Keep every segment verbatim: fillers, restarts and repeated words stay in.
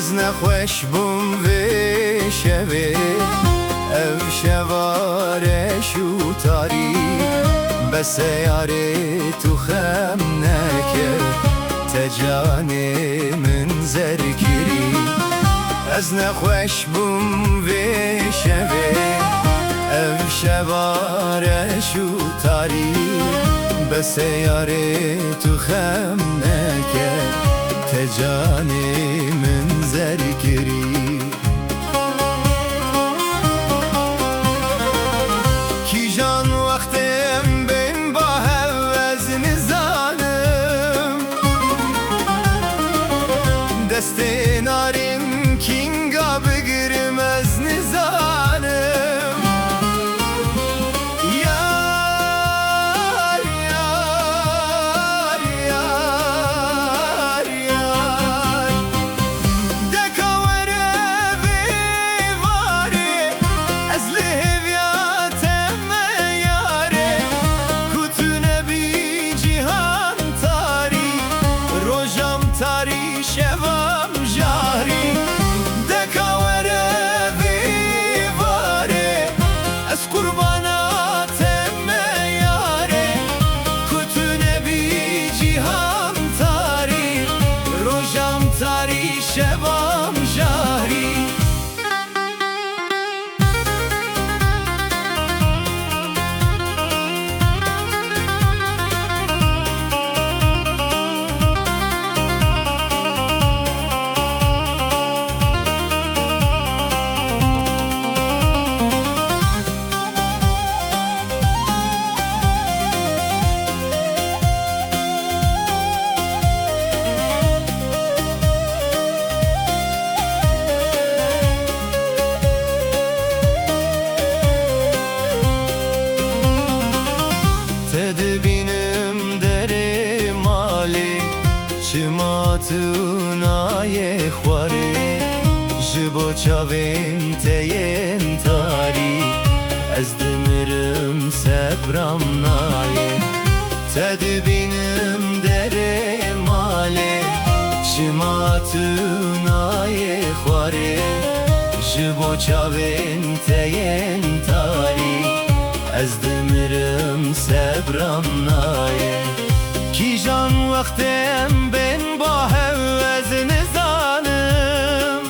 Ez nexweş bûm vê şevê, ev şeva reş û tarî. Bes e yarê tu xem neke, te canê min zer kirî. Ez nexweş bûm vê şevê, ev şeva reş û tarî. Bes e yarê tu xem neke, te canê min zer kirî. Kîjan wextê em bên ba hev ez nizanim. Destê narîn kînga bigirim ez nizanim. Yar, yar, yar, yar. Deka were vê varê, ez li hêviya te me yarê. Ku tu nebî cîhan tarî, rojam tarî, şevam jarî. Deka were vê varê, ez qurbana te me yarê. Ku tu nebî cîhan tarî, rojam tarî, şevam jarî. Te dibînim derê malê, çima tu nayê xwarê. Ji bo çavên te yên tarî, ez dimirim, sebram nayê. Te dibînim derê malê, çima tu nayê xwarê. Ji bo çavên te yên tarî, ez dimirim, sebram nayê. Kîjan wextê em bên ba hev ez nizanim.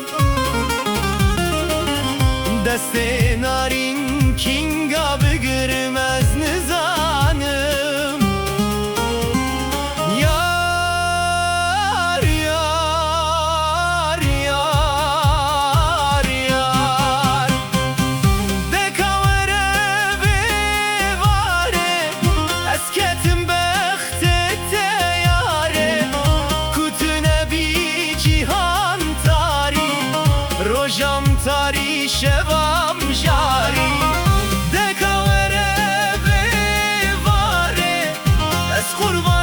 Destê narîn kînga bigirim ez nizanim. Yar, yar, yar, yar. Deka were vê varê, ez ketim bextê te yarê. Ku tu nebî cîhan tarî, rojam tarî, şevam jarî. Deka were vê varê, ez qurban